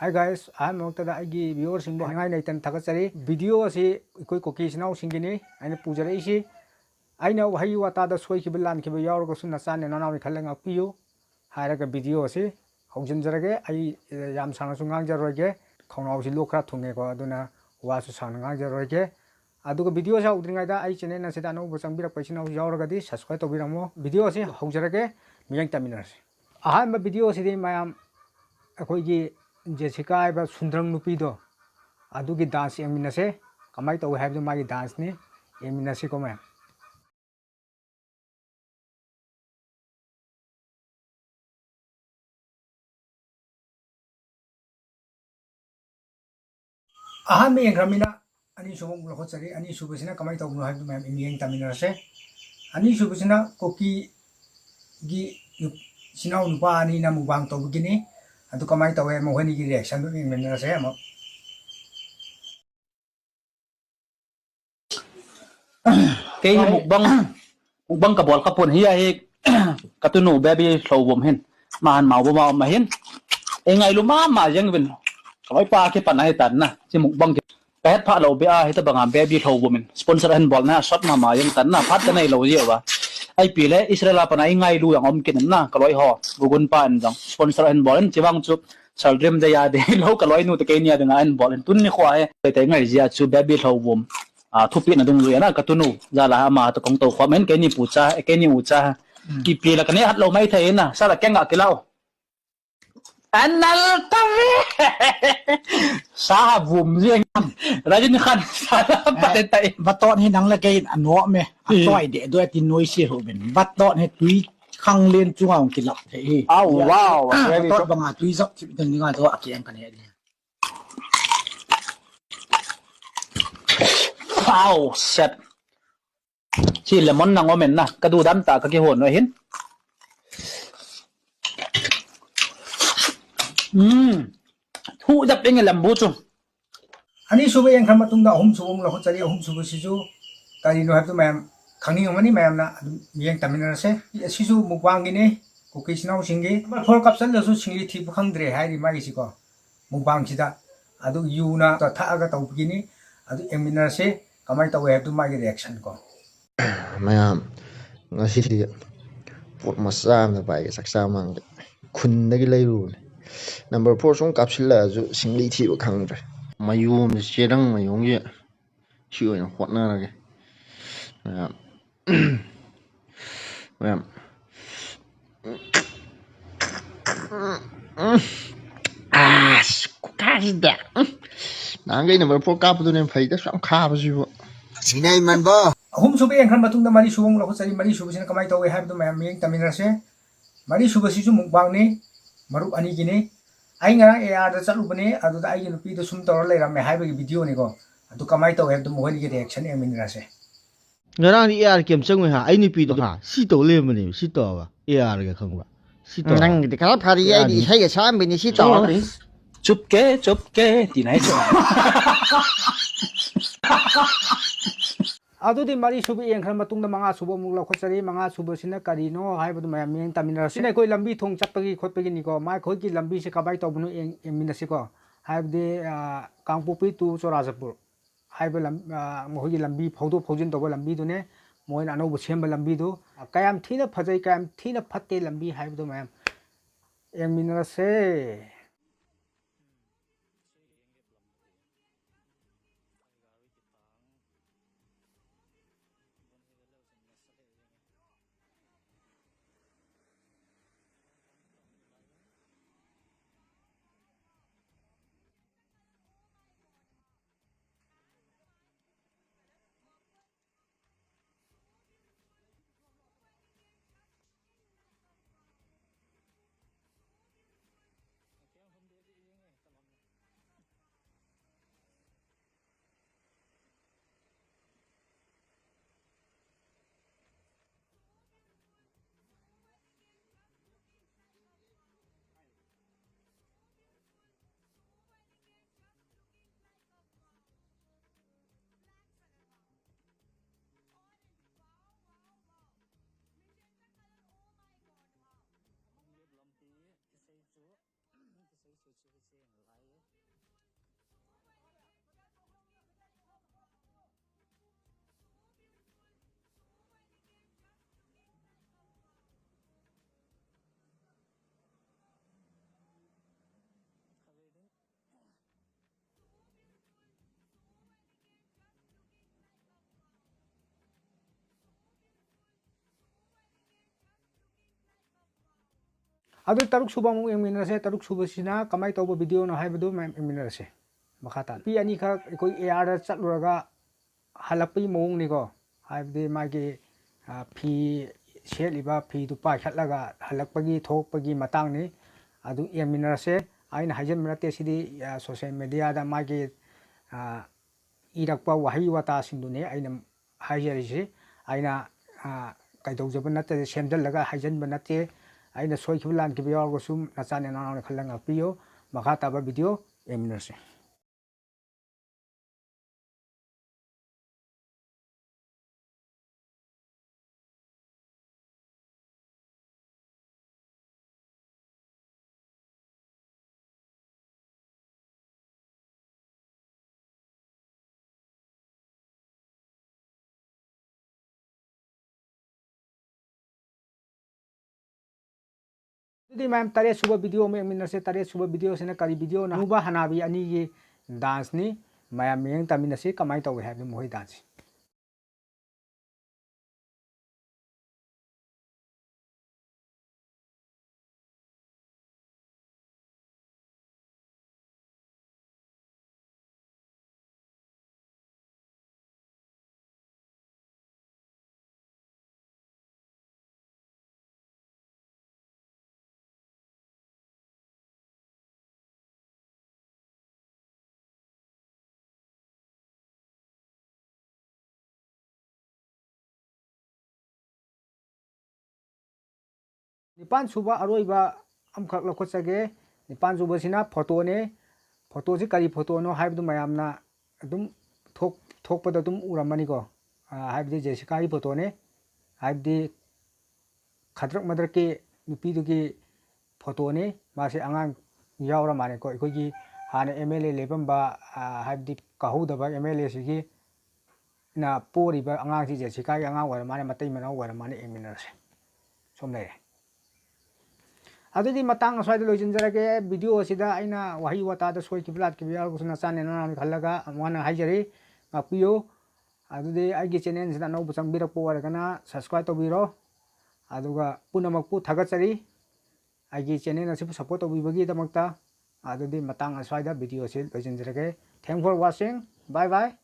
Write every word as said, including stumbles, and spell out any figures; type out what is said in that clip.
Hi guys, ꯑꯍꯥꯟꯕꯃꯛꯇꯗ ꯑꯩꯒꯤ viewerꯁꯤꯡꯕꯨ ꯍꯥꯏꯅꯤꯡꯉꯥꯏ ꯂꯩꯇꯅ ꯊꯥꯒꯠꯆꯔꯤ꯫ Videoꯁꯤ ꯑꯩꯈꯣꯏ ꯀꯨꯀꯤ ꯏꯆꯤꯟ ꯏꯅꯥꯎꯁꯤꯡꯒꯤꯅꯤ ꯑꯩꯅ ꯄꯨꯖꯔꯛꯏꯁꯤ꯫ ꯑꯩꯅ ꯋꯥꯍꯩ ꯋꯥꯇꯥꯗ ꯁꯣꯏꯈꯤꯕ ꯂꯥꯟꯈꯤꯕ ꯌꯥꯎꯔꯒꯁꯨ ꯅꯆꯥꯅ ꯅꯅꯥꯎꯅꯤ ꯈꯜꯂꯒ ꯉꯥꯛꯄꯤꯌꯨ ꯍꯥꯏꯔꯒ videoꯁꯤ ꯍꯧꯖꯤꯟꯖꯔꯒꯦ꯫ ꯑꯩ, ꯑꯦ, ꯌꯥꯝ ꯁꯥꯡꯅꯁꯨ ꯉꯥꯡꯖꯔꯣꯏꯒꯦ꯫ ꯈꯧꯅꯥꯎꯁꯤ ꯂꯣꯛ ꯈꯔ ꯊꯨꯡꯉꯦꯀꯣ, ꯑꯗꯨꯅ ꯋꯥꯁꯨ ꯁꯥꯡꯅ ꯉꯥꯡꯖꯔꯣꯏꯒꯦ꯫ ꯑꯗꯨꯒ videoꯁꯤ ꯍꯧꯗ꯭ꯔꯤꯉꯩꯗ ꯑꯩ channel ꯑꯁꯤꯗ ꯑꯅꯧꯕ ꯆꯪꯕꯤꯔꯛꯄ ꯏꯆꯤꯟ ꯏꯅꯥꯎꯁꯨ ꯌꯥꯎꯔꯒꯗꯤ subscribe ꯇꯧꯕꯤꯔꯝꯃꯣ꯫ Videoꯁꯤ ꯍꯧꯖꯔꯒꯦ, ꯃꯤꯠꯌꯦꯡ ꯇꯥꯃꯤꯟꯅꯔꯁꯤ꯫ ꯑꯍꯥꯟꯕ videoꯁꯤꯗꯤ ꯃꯌꯥꯝ ꯑꯩꯈꯣꯏꯒꯤ ꯖꯦꯁꯤꯀꯥ ꯍꯥꯏꯕ ꯁꯨꯟꯗ꯭ꯔꯪ ꯅꯨꯄꯤꯗꯣ, ꯑꯗꯨꯒꯤ dance ꯌꯦꯡꯃꯤꯟꯅꯁꯦ꯫ ꯀꯃꯥꯏꯅ ꯇꯧꯏ ꯍꯥꯏꯕꯗꯨ ꯃꯥꯒꯤ danceꯅꯤ, ꯌꯦꯡꯃꯤꯟꯅꯁꯤꯀꯣ ꯃꯌꯥꯝ꯫ ꯑꯍꯥꯟꯕ ꯌꯦꯡꯈ꯭ꯔꯃꯤꯅ ꯑꯅꯤꯁꯨꯕ ꯑꯃꯨꯛ ꯂꯧꯈꯠꯆꯔꯤ꯫ ꯑꯅꯤꯁꯨꯕꯁꯤꯅ ꯀꯃꯥꯏꯅ ꯇꯧꯕꯅꯣ ꯍꯥꯏꯕꯗꯨ ꯃꯌꯥꯝ ꯃꯤꯠꯌꯦꯡ ꯇꯥꯃꯤꯟꯅꯔꯁꯦ꯫ ꯑꯅꯤꯁꯨꯕꯁꯤꯅ ꯀꯨꯀꯤꯒꯤ ꯅꯨꯞ-, ꯏꯆꯤꯟ ꯏꯅꯥꯎ ꯅꯨꯄꯥ ꯑꯅꯤꯅ mukbang ꯇꯧꯕꯒꯤꯅꯤ꯫ ꯑꯗꯨ ꯀꯃꯥꯏꯅ ꯇꯧꯋꯦ, ꯃꯈꯣꯏꯅꯤꯒꯤ reactionꯗꯨ ꯌꯦꯡꯃꯤꯟꯅꯔꯁꯦ ꯑꯃꯨꯛ꯫ Kei hi mukbang, mukbang ka bawl kha pua'n hi a hi, ka tunu Baby Hlobum hin. Mahan mau bu mau ma hin. E ngailu ma ma jeng vin. Ka loi pa kipan a hi tan na. Chi mukbang ki. Ka het pha lo be a hi ta banga Baby Hlobum in. Sponsor a hin bawl na sot ma ma jeng tan na. Phat ka nei lo ji wa. Ai pi le Israel a pan a i ngailu jang om kin na. Ka loi ho. Gugun pa in jang. Sponsor a hin bawl in chi vang chu. Saldrim de ya de lo ka loi nu te kei ni a dinga a hin bawl in. Tun ni khwa he. Te ngai ji a chu Baby Hlobum. A, thupi na dung zui ana ka tunu. Za la ha ma ta kong to khwa men kei ni pu cha, kei ni u cha. Ki pi la ka ne hat lo mai thei na. Sa la kenga ki lau. Anal ta ve. Sa ha vum zui. Rajin khan sa la pa te tai. Baton hi nang la kei a no me. A toi de do ti noi si ho ben. Baton hi tui khang len chunga ong ki lap thei hi. Au, wow. Baton banga tui zap ti ding nga do a ki ang ka ne. Wow, set. Chi lemon nang omen na. Ka du dam ta ka ki hon no hin. ꯎꯝ, ꯊꯨꯗ ꯄꯦꯡꯉꯦ ꯂꯝꯕꯨ ꯆꯨ꯫ ꯑꯅꯤꯁꯨꯕ ꯌꯦꯡꯈ꯭ꯔ ꯃꯇꯨꯡꯗ ꯑꯍꯨꯝꯁꯨꯕ ꯑꯃꯨꯛ ꯂꯧꯈꯠꯆꯔꯤ꯫ ꯑꯍꯨꯝꯁꯨꯕꯁꯤꯁꯨ ꯀꯔꯤꯅꯣ ꯍꯥꯏꯕꯗꯨ ꯃꯌꯥꯝ ꯈꯪꯅꯤꯡꯉꯝꯒꯅꯤ, ꯃꯌꯥꯝꯅ ꯑꯗꯨꯝ ꯃꯤꯠꯌꯦꯡ ꯇꯝꯃꯤꯟꯅꯔꯁꯦ꯫ ꯑꯁꯤꯁꯨ mukbangꯒꯤꯅꯤ, ꯀꯨꯀꯤ ꯏꯆꯤꯟ ꯏꯅꯥꯎꯁꯤꯡꯒꯤ꯫ Number four ꯀꯥꯞꯆꯜꯂꯁꯨ ꯁꯤꯡꯂꯤ ꯊꯤꯕ ꯈꯪꯗ꯭ꯔꯦ ꯍꯥꯏꯔꯤ ꯃꯥꯒꯤꯁꯤꯀꯣ꯫ ꯃꯨꯛꯕꯥꯡꯁꯤꯗ꯫ ꯑꯗꯨ ꯌꯨꯅ ꯊꯛꯑꯒ ꯇꯧꯕꯒꯤꯅꯤ꯫ ꯑꯗꯨ ꯌꯦꯡꯃꯤꯟꯅꯔꯁꯦ ꯀꯃꯥꯏꯅ ꯇꯧꯋꯦ ꯍꯥꯏꯕꯗꯨ, ꯃꯥꯒꯤ reaction ꯀꯣ꯫ ꯃꯌꯥꯝ, ꯉꯁꯤꯗꯤ ꯄꯣꯠ ꯃꯆꯥ ꯑꯃ ꯄꯥꯏꯒꯦ꯫ ꯆꯥꯛ ꯆꯥ ꯃꯥꯡꯗ ꯈꯨꯟꯗꯒꯤ ꯂꯩꯔꯨꯕꯅꯦ꯫ Number four ꯁꯨꯝ ꯀꯥꯞꯁꯤꯜꯂꯛꯑꯁꯨ ꯁꯤꯡꯂꯤ ꯊꯤꯕ ꯈꯪꯗ꯭ꯔꯦ꯫ ꯃꯌꯣꯝꯁꯦ, ꯆꯦꯔꯪ ꯃꯌꯣꯝꯁꯦ ꯁꯤ ꯑꯣꯏꯅ ꯍꯣꯠꯅꯔꯒꯦ꯫ ꯃꯌꯥꯝ, ꯃꯌꯥꯝ꯫ ꯑꯁ, ꯈꯨꯈꯥꯁꯤꯗ꯫ ꯎꯝ꯫ ꯅꯍꯥꯟꯈꯩ number four ꯀꯥꯞꯄꯗꯨꯅ ꯍꯦꯟꯅ ꯐꯩꯗ, ꯁꯨꯛꯌꯥꯝ ꯈꯥꯕꯁꯤꯕꯨ꯫ ꯁꯤꯅ ꯏꯃꯟꯕꯣ꯫ ꯑꯍꯨꯝ ꯁꯨꯕ ꯌꯦꯡꯈ꯭ꯔ ꯃꯇꯨꯡꯗ ꯃꯔꯤ ꯁꯨꯕ ꯑꯃꯨꯛ ꯂꯧꯈꯠꯆꯔꯤ꯫ ꯃꯔꯤ ꯁꯨꯕꯁꯤꯅ ꯀꯃꯥꯏꯅ ꯇꯧꯋꯦ ꯍꯥꯏꯕꯗꯨ ꯃꯌꯥꯝ ꯃꯤꯠꯌꯦꯡ ꯇꯝꯃꯤꯟꯅꯔꯁꯦ꯫ ꯃꯔꯤ ꯁꯨꯕꯁꯤꯁꯨ ꯃꯨꯛꯕꯥꯡꯅꯤ, ꯃꯔꯨꯞ ꯑꯅꯤꯒꯤꯅꯤ꯫ ꯑꯩ ꯉꯔꯥꯡ ARꯗ ꯆꯠꯂꯨꯕꯅꯦ, ꯑꯗꯨꯗ ꯑꯩꯒꯤ ꯅꯨꯄꯤꯗꯨ ꯁꯨꯝ ꯇꯧꯔ ꯂꯩꯔꯝꯃꯦ ꯍꯥꯏꯕꯒꯤ videoꯅꯤꯀꯣ꯫ ꯑꯗꯨ ꯀꯃꯥꯏꯅ ꯇꯧꯋꯦ ꯍꯥꯏꯕꯗꯨ ꯃꯈꯣꯏꯒꯤ reaction ꯌꯦꯡꯃꯤꯟꯅꯔꯁꯦ꯫ ꯉꯔꯥꯡꯗꯤ AR ꯀꯩꯝ ꯆꯪꯉꯣꯏ ꯍꯥ, ꯑꯩ ꯅꯨꯄꯤꯗꯣ ꯍꯥ, ꯁꯤ ꯇꯧ ꯂꯩꯔꯝꯕꯅꯦꯕ, ꯁꯤ ꯇꯧꯔꯒ, ARꯒ ꯈꯪꯕ꯭ꯔꯥ? ꯁꯤ ꯇꯧꯔꯒ꯫ ꯅꯪꯒꯤꯗꯤ ꯈꯔ ꯐꯔꯤ, ꯑꯩꯗꯤ ꯌꯥꯅꯤ꯫ ꯏꯁꯩꯒ ꯁꯛꯑꯝꯕꯅꯤ ꯁꯤ ꯇꯧꯔꯒ꯫ ꯆꯨꯞꯀꯦ ꯆꯨꯞꯀꯦ ꯇꯤꯅꯥꯏ ꯆꯨꯞ꯫ ꯑꯗꯨꯗꯤ ꯃꯔꯤ ꯁꯨꯕ ꯌꯦꯡꯈ꯭ꯔ ꯃꯇꯨꯡꯗ ꯃꯉꯥ ꯁꯨꯕ ꯑꯃꯨꯛ ꯂꯧꯈꯠꯆꯔꯤ꯫ ꯃꯉꯥ ꯁꯨꯕꯁꯤꯅ ꯀꯔꯤꯅꯣ ꯍꯥꯏꯕꯗꯨ ꯃꯌꯥꯝ ꯃꯤꯠꯌꯦꯡ ꯇꯝꯃꯤꯟꯅꯔꯁꯤ꯫ ꯁꯤꯅ ꯑꯩꯈꯣꯏ ꯂꯝꯕꯤ ꯊꯣꯡ ꯆꯠꯄꯒꯤ ꯈꯣꯠꯄꯒꯤꯅꯤꯀꯣ꯫ ꯃꯈꯣꯏꯒꯤ ꯂꯝꯕꯤꯁꯦ ꯀꯃꯥꯏꯅ ꯇꯧꯕꯅꯣ ꯌꯦꯡ-, ꯌꯦꯡꯃꯤꯟꯅꯁꯤꯀꯣ꯫ ꯍꯥꯏꯕꯗꯤ, ꯑ, ꯀꯥꯡꯄꯣꯛꯄꯤ to ꯆꯨꯔꯥꯆꯥꯟꯄꯨꯔ ꯍꯥꯏꯕ ꯂꯝ-, ꯑ, ꯃꯈꯣꯏꯒꯤ ꯂꯝꯕꯤ ꯐꯥꯎꯗꯣꯛ ꯐꯥꯎꯖꯤꯟ ꯇꯧꯕ ꯂꯝꯕꯤꯗꯨꯅꯦ꯫ ꯃꯣꯏꯅ ꯑꯅꯧꯕ ꯁꯦꯝꯕ ꯂꯝꯕꯤꯗꯨ꯫ ꯀꯌꯥꯝ ꯊꯤꯅ ꯐꯖꯩ, ꯀꯌꯥꯝ ꯊꯤꯅ ꯐꯠꯇꯦ ꯂꯝꯕꯤ ꯍꯥꯏꯕꯗꯨ ꯃꯌꯥꯝ ꯌꯦꯡꯃꯤꯟꯅꯔꯁꯦ꯫ ꯑꯗꯨ ꯇꯔꯨꯛ ꯁꯨꯕ ꯑꯃꯨꯛ ꯌꯦꯡꯃꯤꯟꯅꯔꯁꯦ꯫ ꯇꯔꯨꯛ ꯁꯨꯕꯁꯤꯅ ꯀꯃꯥꯏꯅ ꯇꯧꯕ videoꯅꯣ ꯍꯥꯏꯕꯗꯨ ꯃꯌꯥꯝ ꯌꯦꯡꯃꯤꯟꯅꯔꯁꯦ꯫ ꯃꯈꯥ ꯇꯥꯅ ꯅꯨꯄꯤ ꯑꯅꯤꯈꯛ ꯑꯩꯈꯣꯏ airꯗ ꯆꯠꯂꯨꯔꯒ ꯍꯜꯂꯛꯄꯒꯤ ꯃꯑꯣꯡꯅꯤꯀꯣ꯫ ꯍꯥꯏꯕꯗꯤ ꯃꯥꯒꯤ, ꯑ, ꯐꯤ ꯁꯦꯠꯂꯤꯕ ꯐꯤꯗꯨ ꯄꯥꯏꯈꯠꯂꯒ ꯍꯜꯂꯛꯄꯒꯤ ꯊꯣꯛꯄꯒꯤ ꯃꯇꯥꯡꯅꯤ꯫ ꯑꯗꯨ ꯌꯦꯡꯃꯤꯟꯅꯔꯁꯦ꯫ ꯑꯩꯅ ꯍꯥꯏꯖꯟꯕ ꯅꯠꯇꯦ, ꯁꯤꯗꯤ, ꯑ, social mediaꯗ ꯃꯥꯒꯤ, ꯑ, ꯏꯔꯛꯄ ꯋꯥꯍꯩ ꯋꯥꯇꯥꯁꯤꯡꯗꯨꯅꯤ ꯑꯩꯅ ꯍꯥꯏꯖꯔꯤꯁꯤ꯫ ꯑꯩꯅ, ꯑ, ꯀꯩꯗꯧꯖꯕ ꯅꯠꯇꯦ, ꯁꯦꯝꯖꯤꯜꯂꯒ ꯍꯥꯏꯖꯟꯕ ꯅꯠꯇꯦ꯫ ꯑꯩꯅ ꯁꯣꯏꯈꯤꯕ ꯂꯥꯟꯈꯤꯕ ꯌꯥꯎꯔꯒꯁꯨ ꯅꯆꯥ ꯅꯅꯥꯎꯅ ꯈꯜꯂꯒ ꯉꯥꯛꯄꯤꯌꯨ꯫ ꯃꯈꯥ ꯇꯥꯕ video ꯌꯦꯡꯃꯤꯟꯅꯔꯁꯤ꯫ ꯑꯗꯨꯗꯤ ꯃꯌꯥꯝ, ꯇꯔꯦꯠ ꯁꯨꯕ video ꯑꯃ ꯌꯦꯡꯃꯤꯟꯅꯁꯦ꯫ ꯇꯔꯦꯠ ꯁꯨꯕ videoꯁꯤꯅ ꯀꯔꯤ videoꯅꯣ? ꯍꯅꯨꯕ ꯍꯅꯥꯕꯤ ꯑꯅꯤꯒꯤ danceꯅꯤ꯫ ꯃꯌꯥꯝ ꯌꯦꯡ ꯇꯥꯃꯤꯟꯅꯁꯤ ꯀꯃꯥꯏꯅ ꯇꯧꯏ ꯍꯥꯏꯕꯗꯨ ꯃꯈꯣꯏ danceꯁꯤ꯫ ꯅꯤꯄꯥꯟ ꯁꯨꯕ ꯑꯔꯣꯏꯕ ꯑꯃꯈꯛ ꯂꯧꯈꯠꯆꯒꯦ꯫ ꯅꯤꯄꯥꯟ ꯁꯨꯕꯁꯤꯅ photoꯅꯦ꯫ Photoꯁꯤ ꯀꯔꯤ photoꯅꯣ ꯍꯥꯏꯕꯗꯨ ꯃꯌꯥꯝꯅ ꯑꯗꯨꯝ ꯊꯣꯛ-, ꯊꯣꯛꯄꯗ ꯑꯗꯨꯝ ꯎꯔꯝꯃꯅꯤꯀꯣ꯫ ꯑ, ꯍꯥꯏꯕꯗꯤ ꯖꯦꯁꯤꯀꯥꯒꯤ photoꯅꯦ꯫ ꯍꯥꯏꯕꯗꯤ ꯈꯗ꯭ꯔꯛ ꯃꯗ꯭ꯔꯛꯀꯤ ꯅꯨꯄꯤꯗꯨꯒꯤ photoꯅꯤ꯫ ꯃꯥꯁꯦ ꯑꯉꯥꯡ ꯌꯥꯎꯔ ꯃꯥꯜꯂꯦꯀꯣ꯫ ꯑꯩꯈꯣꯏꯒꯤ ꯍꯥꯟꯅ MLA ꯂꯦꯞꯄꯝꯕ, ꯑ, ꯍꯥꯏꯕꯗꯤ ꯀꯥꯍꯧꯗꯕ MLAꯁꯤꯒꯤ ꯅ ꯄꯣꯔꯤꯕ ꯑꯉꯥꯡꯁꯤ ꯖꯦꯁꯤꯀꯥꯒꯤ ꯑꯉꯥꯡ ꯑꯣꯏꯔ ꯃꯥꯜꯂꯦ, ꯃꯇꯩ ꯃꯅꯥꯎ ꯑꯣꯏꯔ ꯃꯥꯜꯂꯦ, ꯌꯦꯡꯃꯤꯟꯅꯔꯁꯦ꯫ ꯁꯣꯝ ꯂꯩꯔꯦ꯫ ꯑꯗꯨꯗꯤ ꯃꯇꯥꯡ ꯑꯁ꯭ꯋꯥꯏꯗ ꯂꯣꯏꯁꯤꯟꯖꯔꯒꯦ꯫ Video ꯑꯁꯤꯗ ꯑꯩꯅ ꯋꯥꯍꯩ ꯋꯥꯇꯥꯗ ꯁꯣꯏꯈꯤꯕ ꯂꯥꯠꯈꯤꯕ ꯌꯥꯎꯔꯒꯁꯨ ꯅꯆꯥꯅ ꯅꯅꯥꯎꯅ ꯈꯜꯂꯒ ꯑꯃꯨꯛ ꯍꯟꯅ ꯍꯥꯏꯖꯔꯤ, ꯉꯥꯛꯄꯤꯌꯨ꯫ ꯑꯗꯨꯗꯤ ꯑꯩꯒꯤ channelꯁꯤꯗ ꯑꯅꯧꯕ ꯆꯪꯕꯤꯔꯛꯄ ꯑꯣꯏꯔꯒꯅ subscribe ꯇꯧꯕꯤꯔꯣ꯫ ꯑꯗꯨꯒ ꯄꯨꯝꯅꯃꯛꯄꯨ ꯊꯥꯒꯠꯆꯔꯤ꯫ ꯑꯩꯒꯤ channel ꯑꯁꯤꯕꯨ support ꯇꯧꯕꯤꯕꯒꯤꯗꯃꯛꯇ꯫ ꯑꯗꯨꯗꯤ ꯃꯇꯥꯡ ꯑꯁ꯭ꯋꯥꯏꯗ video ꯑꯁꯤ ꯂꯣꯏꯁꯤꯟꯖꯔꯒꯦ꯫ Thank for watching. Bye bye.